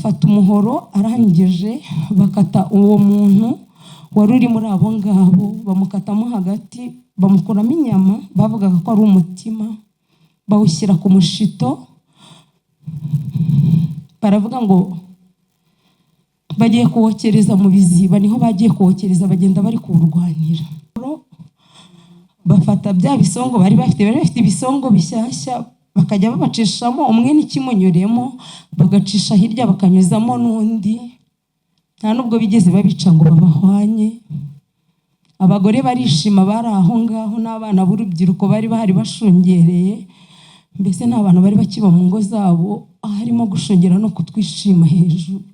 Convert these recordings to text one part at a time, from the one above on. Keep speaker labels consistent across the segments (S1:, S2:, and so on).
S1: Afata umuhoro, arangije bakata uwo muntu wari uri muri abo ngabo, bamukatamo hagati, bamukuramo inyama bavugaga ko ari umutima, bawushyira ku mushito, baravuga ngo bagiye kuwokereza mu biziba. Niho bagiye kuwokereza, bagenda bari kuwurwanira. Bafata bya bisongo bari bafite, bari bafite ibisongo bishyashya, bakajya babacishamo umwe n'ikimunyuremo, bagacisha hirya bakanyuzamo n'undi. Nta nubwo bigeze babica ngo babahwanye. Abagore barishima bari aho ngaho, n'abana b'urubyiruko bari bahari bashungereye. Mbese nta bantu bari bakiba mu ngo zabo, harimo gushungera no kutwishima hejuru.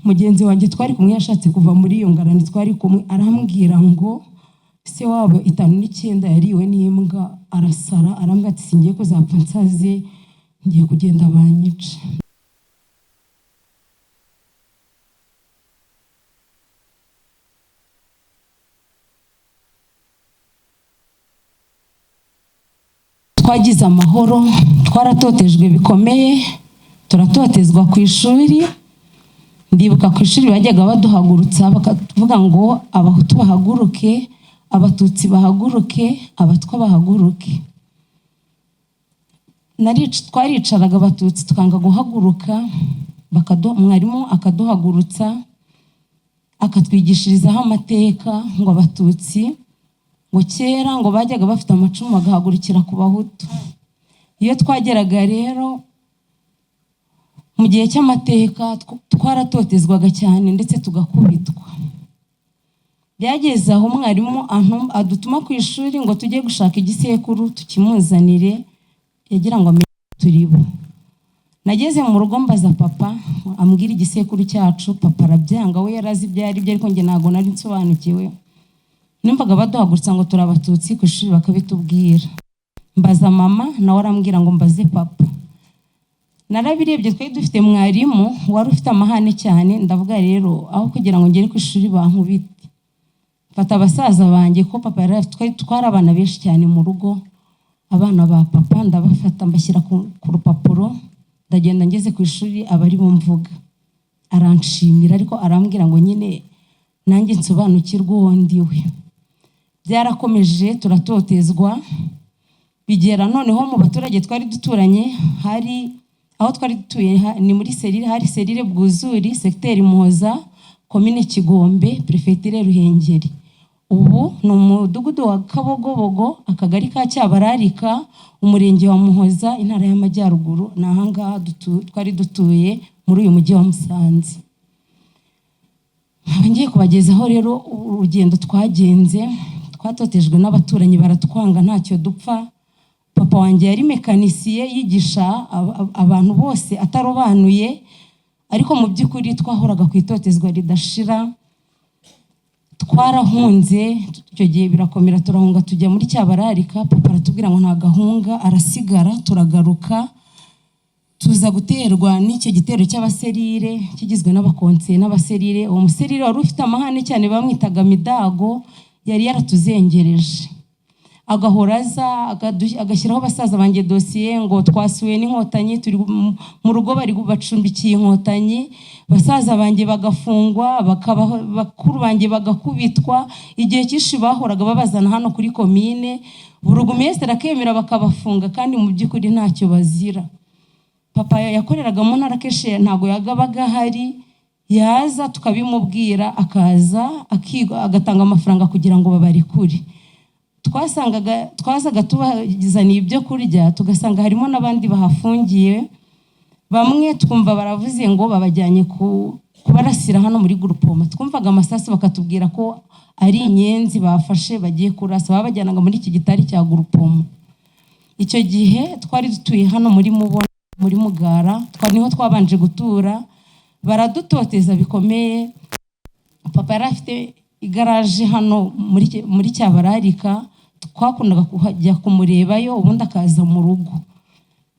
S1: Mugenzi wanjye twari kumwe yashatse kuva muri iyo ngarani twari kumwe, arambwira ngo se wabo 59 yariwe n'imbwa, arasara, arambwira ati singiye kuzapfa nsaze, ngiye kugenda banyice. Twagize amahoro, twaratotejwe bikomeye, turatotezwa ku ishuri. Ndibuka ku ishuri bajyaga baduhagurutsa bakavuga ngo Abahutu bahaguruke, Abatutsi bahaguruke, Abatwa bahaguruke. Twaricaraga Abatutsi tukanga guhaguruka, mwarimu akaduhagurutsa akatwigishirizaho amateka ngo Abatutsi ngo kera ngo bajyaga bafite amacumu bagahagurukira ku Bahutu. Iyo twageraga rero mu gihe cy'amateka twaratotezwaga cyane ndetse tugakubitwa. Byageze aho umwarimu adutuma ku ishuri ngo tujye gushaka igisekuru tukimuzanire, yagira ngo amenye turi bo. Nageze mu rugo mbaza papa, ambwira igisekuru cyacu, papa arabyanga, we yarazi ibyo ari byo, ariko njye ntabwo nari nsobanukiwe. Numvaga baduhagurutsa ngo turi Abatutsi ku ishuri bakabitubwira. Mbaza mama, nawe arambwira ngo mbaze papa. Narabirebye, twari dufite mwarimu wari ufite amahane cyane, ndavuga rero aho kugira ngo ngere ku ishuri bankubite, mfata abasaza banjye, ko papa yari afite, twari abana benshi cyane mu rugo, abana ba papa ndabafata mbashyira ku rupapuro, ndagenda ngeze ku ishuri aba ari bo mvuga. Aranshimira, ariko arambwira ngo nyine nanjye nsobanukirwe uwo ndiwe. Byarakomeje, turatotezwa, bigera noneho mu baturage twari duturanye. Hari aho twari dutuye, ni muri serire, hari serire Bwuzuri, segiteri Muhoza, komine Kigombe, perefegitura Ruhengeri. Ubu ni umudugudu wa Kabogobogo, akagari ka Cyabararika, umurenge wa Muhoza, intara y'Amajyaruguru. Ni ahangaha twari dutuye muri uyu mujyi wa Musanze. Nkaba ngiye kubagezaho rero urugendo twagenze. Twatotejwe n'abaturanyi, baratwanga ntacyo dupfa. Papa wanjye yari mekanisiye, yigisha abantu bose atarobanuye, ariko mu by'ukuri twahoraga ku itotezwa ridashira. Twarahunze icyo gihe birakomera, turahunga tujya muri Cyabararika. Papa aratubwira ngo ntagahunga, arasigara, turagaruka tuza guterwa n'icyo gitero cy'abaserire kigizwe n'abakonseye n'abaserire. Uwo muserire wari ufite amahane cyane bamwitaga Midago, yari yaratuzengereje, agahora aza agashyiraho basaza banjye dosiye ngo twasuwe n'inkotanyi, turi mu rugo bari bacumbikiye inkotanyi, basaza banjye bagafungwa, bakuru banjye bagakubitwa. Igihe cyinshi bahoraga babazana hano kuri komine, burugumesitiri akemera bakabafunga, kandi mu by'ukuri ntacyo bazira. Papa yakoreraga mu ntara kenshi, ntabwo yagabaga ahari, yaza tukabimubwira akaza agatanga amafaranga kugira ngo babarekure. Twazaga tubazaniye ibyo kurya, tugasanga harimo n'abandi bahafungiye, bamwe twumva baravuze ngo babajyanye kubarasira hano muri Gurupoma. Twumvaga amasasu bakatubwira ko ari inyenzi bafashe bagiye kurasa, babajyanaga muri iki gitari cya Gurupoma. Icyo gihe twari dutuye hano muri Mubona, muri Mugara, niho twabanje gutura, baradutoteza bikomeye. Papa yari afite igaraje hano muri Cyabararika, twakundaga kujya kumurebayo, ubundi akaza mu rugo.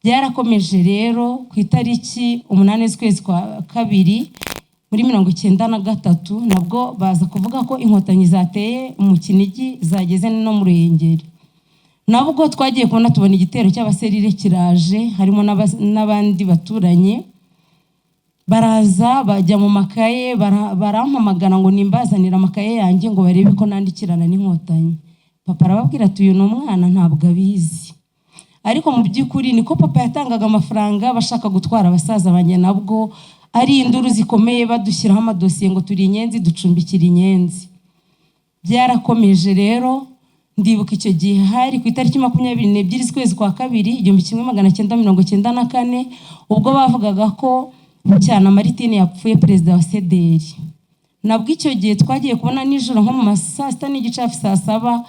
S1: Byarakomeje rero, ku itariki 8 z'ukwezi kwa kabiri muri 93, nabwo baza kuvuga ko inkotanyi zateye mu Kinigi, zageze no mu Ruhengeri. Nabwo twagiye kubona tubona igitero cy'abaserire kiraje, harimo n'abandi baturanyi baraza bajya mu makaye, barampamagara ngo nimbazanire amakaye yanjye ngo barebe ko nandikirana n'Inkotanyi. Papa arababwira ati uyu ni umwana ntabwo abizi. Ariko mu by'ukuri niko papa yatangaga amafaranga bashaka gutwara abasaza banjye, nabwo ari induru zikomeye badushyiraho amadosiye ngo turi inyenzi, ducumbikira inyenzi. Byarakomeje rero. Ndibuka icyo gihe hari ku itariki 22 z'ukwezi kwa kabiri 1994, ubwo bavugaga ko Bucyana Maritini yapfuye, perezida wa CDR. Nabwo icyo gihe twagiye kubona nijoro nko mu ma saa sita n'igice, hafi saa saba,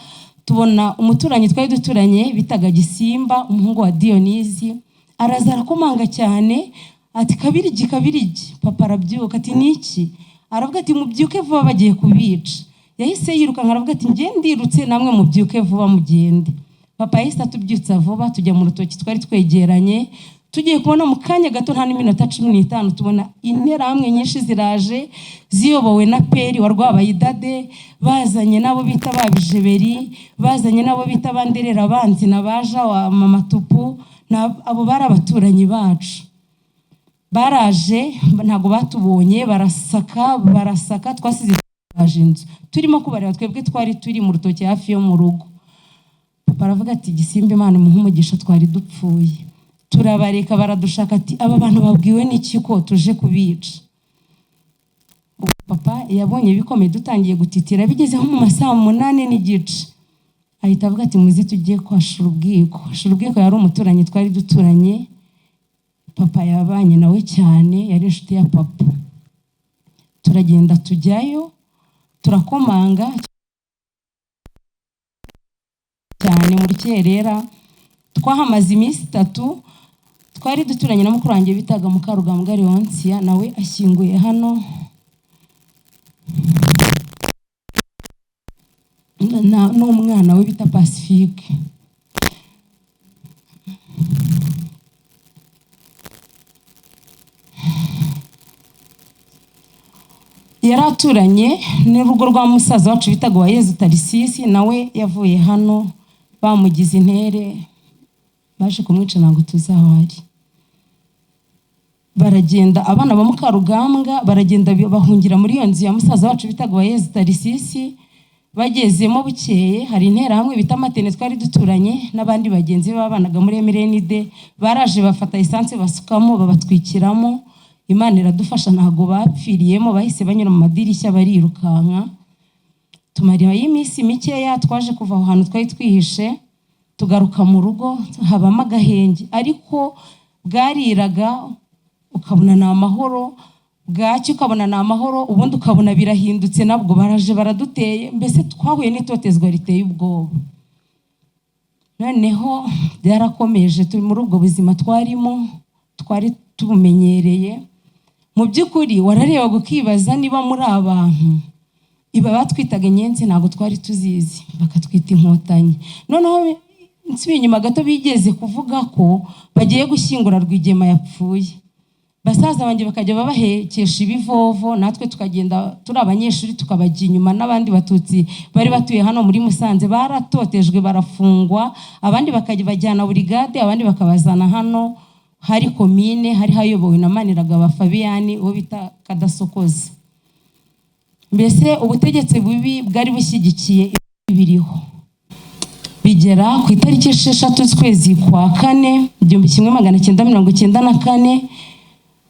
S1: tubona umuturanyi twari duturanye bitaga Gisimba, umuhungu wa Diyonizi, araza arakomanga cyane ati Kabirigi, Kabirigi. Papa arabyuka ati niki? Aravuga ati mubyuke vuba bagiye kubica. Yahise yirukanka aravuga ati njye ndirutse, namwe mubyuke vuba mugende. Papa yahise atubyutsa vuba tujya mu rutoki twari twegeranye. Tugiye kubona mu kanya gato, nta n'iminota 15, tubona interahamwe nyinshi ziraje ziyobowe na Peri wa Rwabayidade, bazanye n'abo bita Babijeberi, bazanye n'abo bita Banderera abanzi na baja wa Mama Tupu, abo bari abaturanyi bacu. Baraje ntabwo batubonye, barasaka barasaka, twasize baje inzu turimo kubareba, twebwe twari turi mu rutoki hafi yo mu rugo. Papa aravuga ati Gisimba Imana imuhe umugisha, twari dupfuye. Turabareka baradushaka, ati aba bantu babwiwe n'iki ko tuje kubica? Papa yabonye bikomeye dutangiye gutitira, bigeze nko mu masaha 8:15 ahita avuga ati muzi tugiye kwa Shurubwiko. Shurubwiko yari umuturanyi twari duturanye, papa yabanye nawe cyane, yari inshuti ya papa. Turagenda tujyayo, turakomanga cyane mu rukerera, twahamaze iminsi 3. Twari duturanye na mukuru wanjye bitaga Mukarugambwa Leonsia, nawe ashyinguye hano, n'umwana we bita Pacifique. Yari aturanye n'urugo rwa musaza wacu bitaga Uwayezu Tarisisi, nawe yavuye hano bamugize intere, baje kumwica ntabwo tuzi aho ari. Baragenda abana ba Mukarugambwa baragenda bahungira muri iyo nzu ya musaza wacu bitaga Uwayezu Tarisisi. Bagezemo bukeye hari interahamwe bita Matene twari duturanye n'abandi bagenzi babanaga muri MRND, baraje bafata esanse basukamo babatwikiramo. Imana iradufasha ntabwo bapfiriyemo, bahise banyura mu madirishya barirukanka. Tumara y'iminsi mikeya, twaje kuva aho hantu twari twihishe tugaruka mu rugo, habamo agahenge ariko bwariraga ukabona ni amahoro, bwacyo ukabona ni amahoro, ubundi ukabona birahindutse, nabwo baraje baraduteye, mbese twahuye n'itotezwa riteye ubwoba. Noneho byarakomeje, turi muri ubwo buzima twarimo, twari tubumenyereye. Mu by'ukuri wararebaga ukibaza niba muri abantu iba batwitaga inyenzi ntabwo twari tuzizi, bakatwita Inkotanyi. Noneho nsubiye inyuma gato, bigeze kuvuga ko bagiye gushyingura Rwigema yapfuye, basaza banjye bakajya babahekesha ibivovo, natwe tukagenda turi abanyeshuri tukabajya inyuma. N'abandi batutsi bari batuye hano muri Musanze baratotejwe barafungwa, abandi bakajya bajyana burigade, abandi bakabazana hano hari komine, hari hayobowe na Maniragaba Fabiyani uwo bita Kadasokoza. Mbese ubutegetsi bubi bwari bushyigikiye biriho. Bigera ku itariki 6 z'ukwezi kwa 4 1994,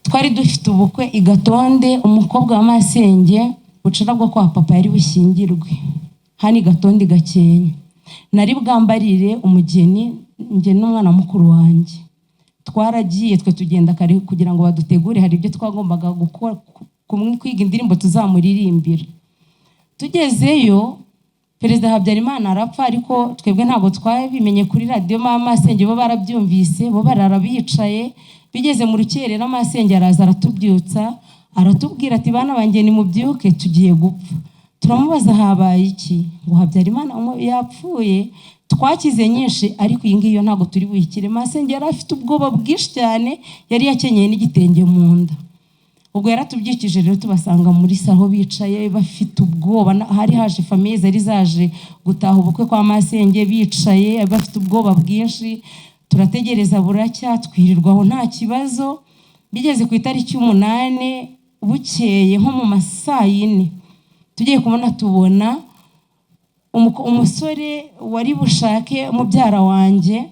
S1: twari dufite ubukwe i Gatonde, umukobwa wa Masenge bucura bwo kwa papa yari bushyingirwe hano i Gatonde Gakenke. Nari bwambarire umugeni njye n'umwana mukuru wanjye. Twaragiye twe tugenda kare kugira ngo badutegure, hari ibyo twagombaga gukora, kwiga indirimbo tuzamuririmbira. Tugezeyo Perezida Habyarimana arapfa, ariko twebwe ntabwo twabimenye kuri radiyo, Masenge bo barabyumvise, bo barara bicaye. Bigeze mu rukerera Masenge araza aratubyutsa, aratubwira ati bana banjye nimubyuke tugiye gupfa. Turamubaza habaye iki? Ngo Habyarimana yapfuye. Twakize nyinshi ariko iyi ngiyo ntabwo turi buyikire. Masenge yari afite ubwoba bwinshi cyane, yari yakenyeye n'igitenge mu nda. Ubwo yaratubyukije rero, tubasanga muri salon bicaye bafite ubwoba. Hari haje famille zari zaje gutaha ubukwe kwa masenge, bicaye bafite ubwoba bwinshi. Turategereza buracya, twirirwaho nta kibazo. Bigeze ku itariki 8, bukeye nko mu ma saa 4, tugiye kubona tubona umusore wari bushake mubyara wanjye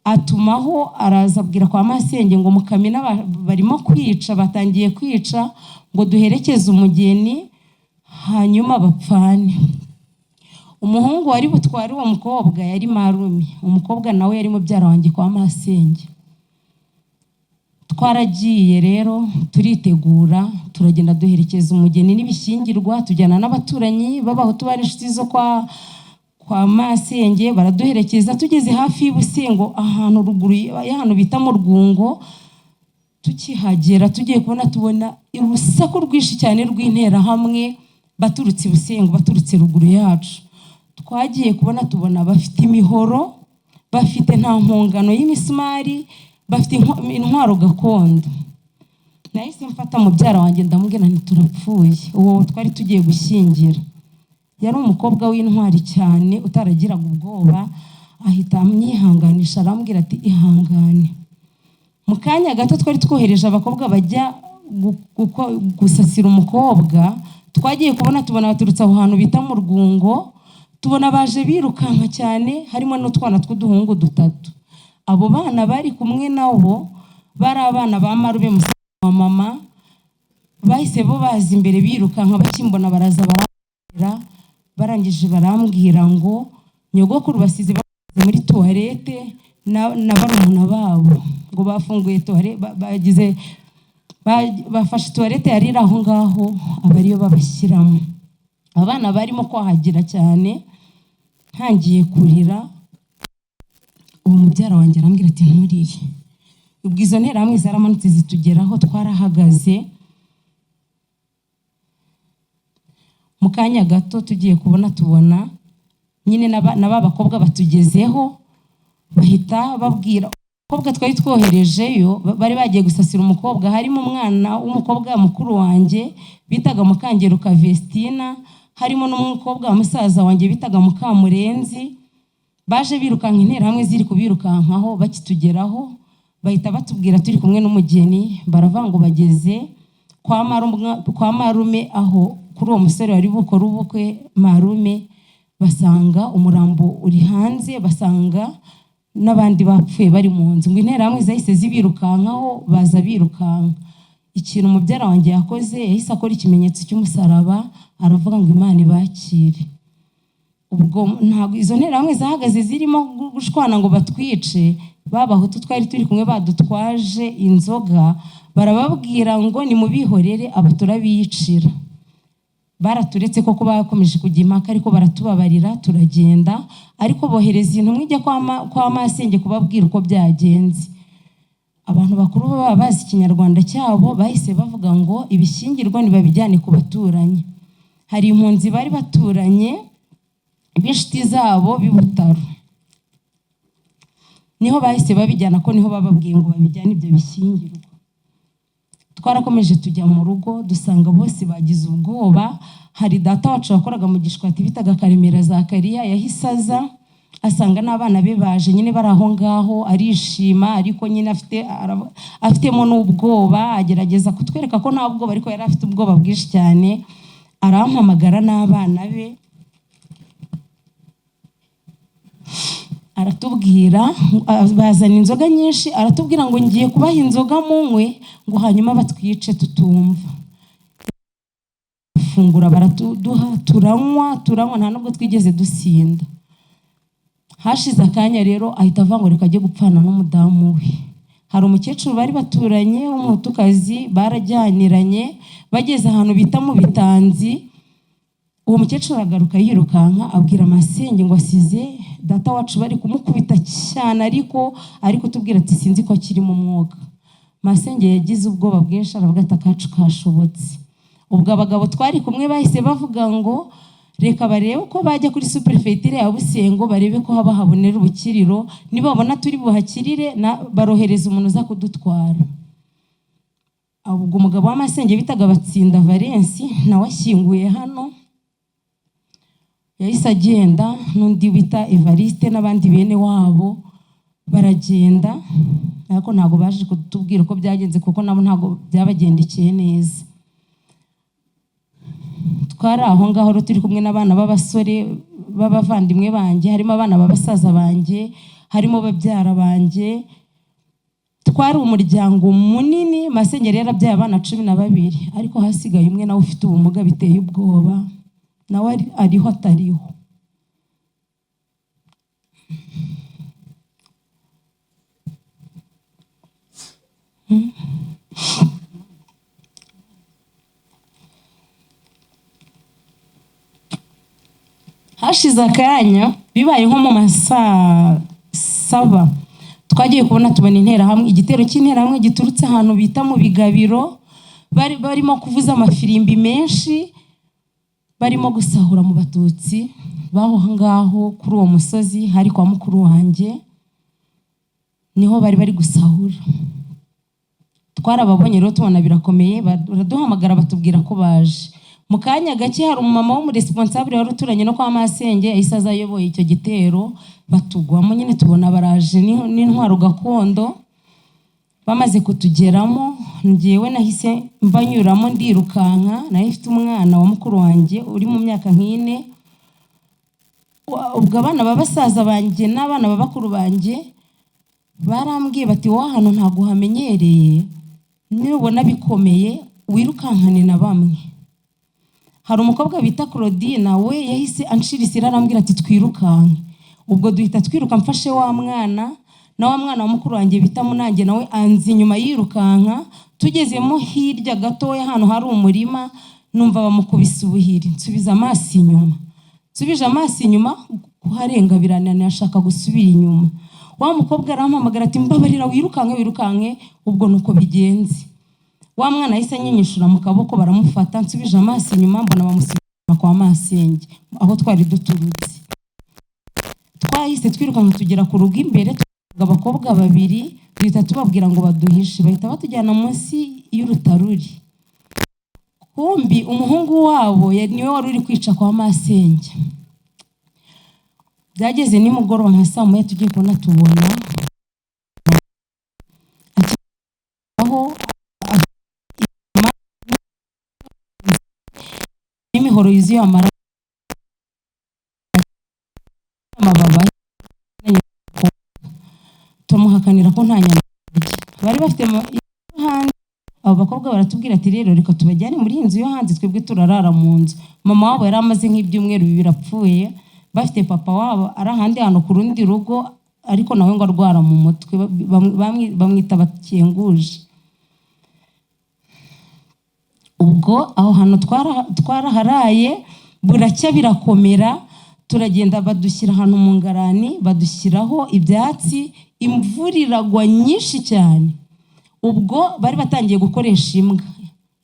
S1: atumaho, araza abwira kwa masenge ngo Mukamina barimo kwica, batangiye kwica, ngo duherekeze umugeni hanyuma bapfane. Umuhungu wari butware uwo mukobwa yari marume, umukobwa nawe yari mubyara wanjye kwa masenge. Twaragiye rero, turitegura, turagenda duherekeza umugeni n'ibishyingirwa, tujyana n'abaturanyi b'Abahutu bari inshuti zo kwa masenge, baraduherekeza. Tugeze hafi y'Ubusengo, ahantu ruguru y'ahantu bita mu Rwungo, tukihagera tugiye kubona tubona urusaku rwinshi cyane rw'Interahamwe baturutse i Busengo, baturutse ruguru yacu. Twagiye kubona tubona bafite imihoro, bafite nta mpungano y'imisumari, bafite intwaro gakondo. Nahise mfata mubyara wanjye, ndamubwira nti: "Turapfuye." Uwo twari tugiye gushyingira yari umukobwa w'intwari cyane utaragiraga ubwoba, ahita amyihanganisha, arambwira ati: "Ihangane." Mu kanya gato twari twohereje abakobwa bajya gusasira umukobwa. Twagiye kubona tubona baturutse aho hantu bita mu Rwungo, tubona baje birukanka cyane, harimo n'utwana tw'uduhungu dutatu. Abo bana bari kumwe nabo bari abana ba marume, musaza wa mama. Bahise bo baza imbere birukanka, bakimbona baraza barambwira. Barangije barambwira ngo nyogokuru basize basize muri toilette na barumuna babo, ngo bafunguye toilette, bagize bafashe toilette yari iri aho ngaho, aba ariyo babashyiramo. Abana barimo kwahagira cyane. Ntangiye kurira, uwo mubyara wanjye arambwira ati: "Nturire." Ubwo izo Nterahamwe zaramanutse zitugeraho, twarahagaze. Mu kanya gato tugiye kubona tubona nyine na ba bakobwa batugezeho, bahita babwira umukobwa twari twoherejeyo. Bari bagiye gusasira umukobwa, harimo umwana w'umukobwa mukuru wanjye bitaga Mukangeruka Vestina, harimo n'umukobwa wa musaza wanjye bitaga Mukamurenzi. Baje birukanka, Interahamwe ziri kubirukankaho. Bakitugeraho bahita batubwira turi kumwe n'umugeni, baravuga ngo bageze kwa marume, aho kuri uwo musore wari bukore ubukwe marume, basanga umurambo uri hanze, basanga n'abandi bapfuye bari mu nzu. Ngo Interahamwe zahise zibirukankaho, baza birukanka. Ikintu umubyara wanjye yakoze, yahise akora ikimenyetso cy'umusaraba, aravuga ngo: "Imana ibakire." Ubwo ntabwo izo Nterahamwe zahagaze zirimo gushwana ngo batwice. Ba Bahutu twari turi kumwe badutwaje inzoga, barababwira ngo: "Nimubihorere, aba turabiyicira." Baraturetse koko, bakomeje kujya impaka ariko baratubabarira turagenda, ariko bohereza intumwa ijya kwa masenge kubabwira uko byagenze. Abantu bakuru baba bazi Ikinyarwanda cyabo, bahise bavuga ngo ibishyingirwa ntibabijyane ku baturanyi. Hari impunzi bari baturanye b'inshuti zabo b'i Butaro, niho bahise babijyana, ko niho bababwiye ngo babijyane ibyo bishyingirwa. Twarakomeje tujya mu rugo, dusanga bose bagize ubwoba. Hari data wacu wakoraga mu Gishwati bitaga Karemera Zakariya, yahise aza asanga n'abana be baje nyine bari aho ngaho, arishima, ariko nyine afitemo n'ubwoba, agerageza kutwereka ko nta bwoba, ariko yari afite ubwoba bwinshi cyane. Arampamagara n'abana be, aratubwira, bazana inzoga nyinshi, aratubwira ngo: "Ngiye kubaha inzoga munywe," ngo hanyuma batwice tutumva. Fungura baratuduha, turanywa, turanywa, nta nubwo twigeze dusinda. Hashize akanya rero ahita avuga ngo reka ajye gupfana n'umudamu we. Hari umukecuru bari baturanye w'Umuhutukazi, barajyaniranye, bageze ahantu bita mu Bitanzi, uwo mukecuru aragaruka yirukanka, abwira masenge ngo asize data wacu bari kumukubita cyane, ariko ari kutubwira ati: "Sinzi ko akiri mu mwuka." Masenge yagize ubwoba bwinshi, aravuga ati: "Akacu kashobotse." Ubwo abagabo twari kumwe bahise bavuga ngo reka barebe uko bajya kuri superefegitura ya Busengo, barebe ko haba habonera ubukiriro. Nibabona turi buhakirire, barohereza umuntu uza kudutwara. Ubwo umugabo wa masenge bitaga Batsinda Valensi nawe ashyinguye hano, yahise agenda, n'undi bita Evariste n'abandi bene wabo baragenda, ariko ntabwo baje kutubwira uko byagenze kuko nabo ntabwo byabagendekeye neza. Twari aho ngaho rero turi kumwe n'abana b'abasore b'abavandimwe banjye, harimo abana b'abasaza banjye, harimo babyara banjye. Twari umuryango munini. Masengeri yarabyaye abana 12, ariko hasigaye umwe nawe ufite ubumuga biteye ubwoba, nawe ariho atariho. Hashize akanya, bibaye nko mu masaa 7, twagiye kubona tubona interahamwe, igitero cy'interahamwe giturutse ahantu bita mu Bigabiro. Barimo kuvuza amafirimbi menshi, barimo gusahura mu Batutsi baho ngaho kuri uwo musozi hari kwa mukuru wanjye, niho bari bari gusahura. Twarababonye rero tubona birakomeye, baraduhamagara batubwira ko baje. Mu kanya gake hari umumama w'umuresponsable wari uturanye no kwa masenge, yahise aza ayoboye icyo gitero, batugwamo nyine, tubona baraje n'intwaro gakondo. Bamaze kutugeramo, njyewe nahise mbanyuramo ndirukanka, nari mfite umwana wa mukuru wanjye uri mu myaka nk'ine. Ubwo abana ba basaza banjye n'abana ba bakuru banjye barambwiye bati wowe hano ntabwo uhamenyereye, nubona bikomeye wirukankane na bamwe. Hari umukobwa bita Claudine, we yahise anshira isira arambwira ati twirukanke. Ubwo duhita twiruka, mfashe wa mwana na wa mwana wa mukuru wanjye bita Munange nawe anzi inyuma yirukanka. Tugezemo hirya gatoya ahantu hari umurima, numva bamukubise ubuhiri, nsubiza amaso inyuma. Nsubije amaso inyuma kuharenga birananira, ashaka gusubira inyuma. Wa mukobwa arampamagara ati mbabarira wirukanke wirukanke. Ubwo nuko bigenze, wa mwana yahise anyinyishura mu kaboko baramufata. Nsubije amaso inyuma mbona bamusubiza kwa masenge aho twari duturutse. Twahise twirukanka tugera ku rugo imbere, abakobwa babiri duhita tubabwira ngo baduhishe, bahita batujyana munsi y'urutaruri. Kumbi umuhungu wabo niwe wari uri kwica kwa masenge. Byageze nimugoroba nka saa moya, tugiye kubona tubona aho n'imihoro yuzuye amaraso, amababa, tumuhakanira ko nta nyama arya. Bari bafite hanze, abo bakobwa baratubwira ati rero reka tubajyane muri iyi nzu yo hanze, twebwe turarara mu nzu. Mama wabo yari amaze nk'ibyumweru 2 apfuye, bafite papa wabo ari ahandi hantu ku rundi rugo, ariko nawe ngo arwara mu mutwe, bamwita Bakenguje. Ubwo aho hantu twaraharaye buracya birakomera, turagenda badushyira ahantu mu ngarani, badushyiraho ibyatsi, imvura iragwa nyinshi cyane. Ubwo bari batangiye gukoresha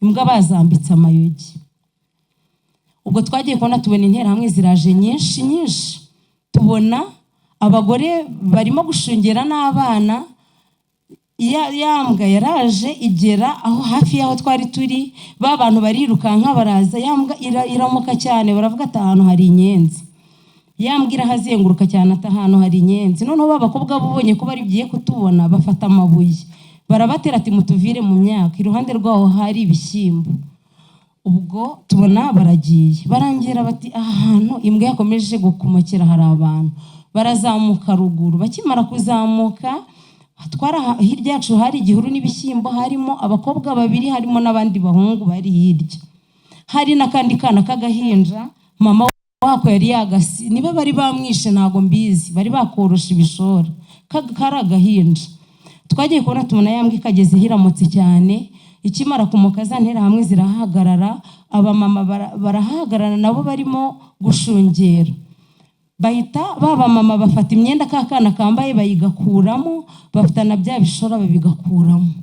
S1: imbwa bazambitse amayogi. Ubwo twagiye kubona tubona interahamwe ziraje nyinshi nyinshi, tubona abagore barimo gushungera n'abana. Ya mbwa yaraje igera aho hafi y'aho twari turi, ba bantu barirukanka baraza, ya mbwa iramuka cyane, baravuga ati ahantu hari inyenzi. Ya mbwa irahazenguruka cyane ati ahantu hari inyenzi. Noneho ba bakobwa bubonye ko bari bigiye kutubona, bafata amabuye barabatera ati mutuvire mu myaka, iruhande rwaho hari ibishyimbo. Ubwo tubona baragiye barangira bati aha hantu imbwa yakomeje gukomokera hari abantu. Barazamuka ruguru, bakimara kuzamuka twara hirya yacu hari igihuru n'ibishyimbo, harimo abakobwa babiri, harimo n'abandi bahungu bari hirya, hari n'akandi kana k'agahinja mama wako yari yagasi, niba bari bamwishe ntago mbizi, bari bakorosha ibishora, kari agahinja. Twagiye kubona tubona ya mbwa ikageze hiramutse cyane, ikimara kumuka za nterahamwe zirahagarara, abamama barahagarara nabo barimo gushungera. Bahita ba mama bafata imyenda ka kana kambaye bayigakuramo, bafata na bya bishora babigakuramo.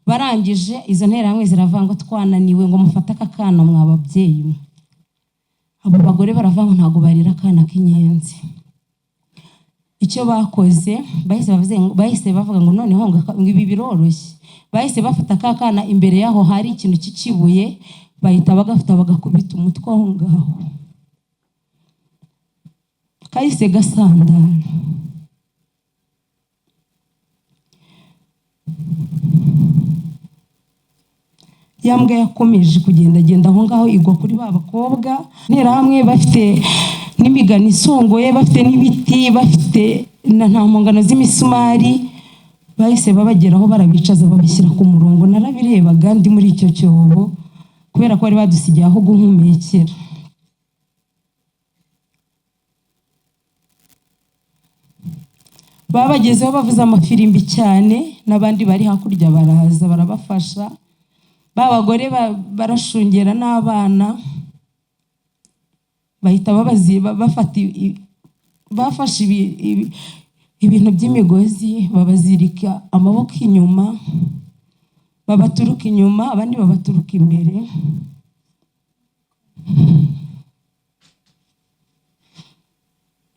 S1: Barangije izo nterahamwe ziravanga ngo twananiwe, ngo mufate aka kana mwa babyeyi mwe. Abo bagore baravanga ngo ntabwo barira akana k'inyenzi. Icyo bakoze bahise bavuga ngo noneho ngo ibi biroroshye. Bahise bafata ka kana, imbere yaho hari ikintu cy'ikibuye, bahita bagafata bagakubita umutwe aho ngaho, kahise gasandara. Ya mbwa yakomeje kugendagenda aho ngaho, igwa kuri ba bakobwa. Interahamwe bafite n'imigano isongoye, bafite n'ibiti, bafite na nta mpongano z'imisumari, bahise babageraho barabicaza, babashyira ku murongo. Narabirebaga ndi muri icyo cyobo, kubera ko bari badusigiye aho guhumekera. Babagezeho bavuze amafirimbi cyane, n'abandi bari hakurya baraza barabafasha. Ba bagore barashungera n'abana, bahita bafata bafashe ibintu by'imigozi, babazirika amaboko inyuma, babaturuka inyuma, abandi babaturuka imbere.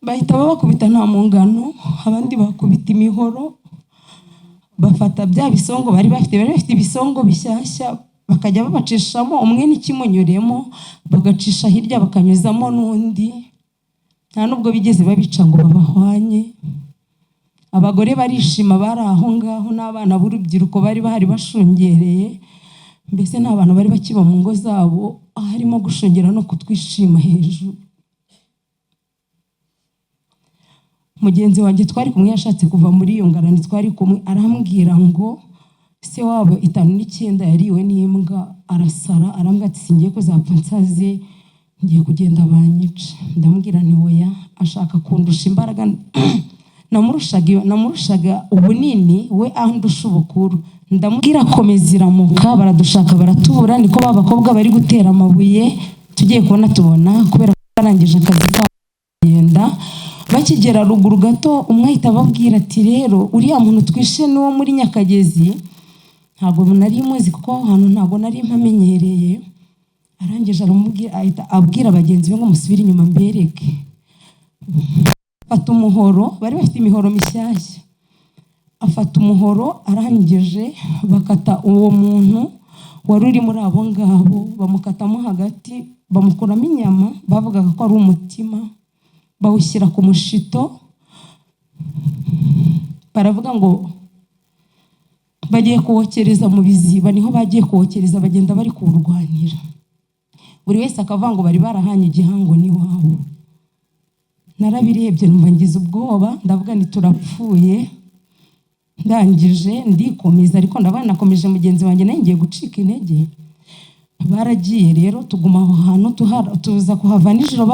S1: Bahita babakubita nta mungano, abandi bakubita imihoro, bafata bya bisongo bari bafite, bari bafite ibisongo bishyashya, bakajya babacishamo umwe n'ikimunyuremo, bagacisha hirya bakanyuzamo n'undi. Nta nubwo bigeze babica ngo babahwanye. Abagore barishima bari aho ngaho, n'abana b'urubyiruko bari bahari bashungereye, mbese nta bantu bari bakiba mu ngo zabo, harimo gushungera no kutwishima hejuru. Mugenzi wanjye twari kumwe yashatse kuva muri iyo ngarani twari kumwe, arambwira ngo se wabo 59 yariwe n'imbwa, arasara, arambwira ati singiye kuzapfa nsaze, ngiye kugenda banyice. Ndamubwira nti oya, ashaka kundusha imbaraga, namurushaga ubunini, we andusha ubukuru. Ndamubwira komeza iramuka, baradushaka baratubura, niko ba bakobwa bari gutera amabuye, tugiye kubona tubona kubera ko barangije akazi kabo kugenda. Bakigera ruguru gato, umwe ahita ababwira ati rero uriya muntu twishe n'uwo muri Nyakagezi, ntabwo nari muzi kuko aho hantu ntabwo nari mpamenyereye. Arangije aramubwira, ahita abwira bagenzi be ngo musubire inyuma mbereke. Afata umuhoro, bari bafite imihoro mishyashya, afata umuhoro, arangije bakata uwo muntu wari uri muri abo ngabo, bamukatamo hagati, bamukuramo inyama, bavugaga ko ari umutima, bawushyira ku mushito, baravuga ngo bagiye kuwokereza mu biziba. Niho bagiye kuwokereza, bagenda bari kuwurwanira, buri wese akavuga ngo bari barahanye igihango n'iwabo. Narabirebye numva ngize ubwoba, ndavuga nti turapfuye. Ndangije ndikomeza, ariko ndabona nakomeje mugenzi wanjye nawe ngiye gucika intege. Baragiye rero, tuguma aho hantu, tuza kuhava nijoro.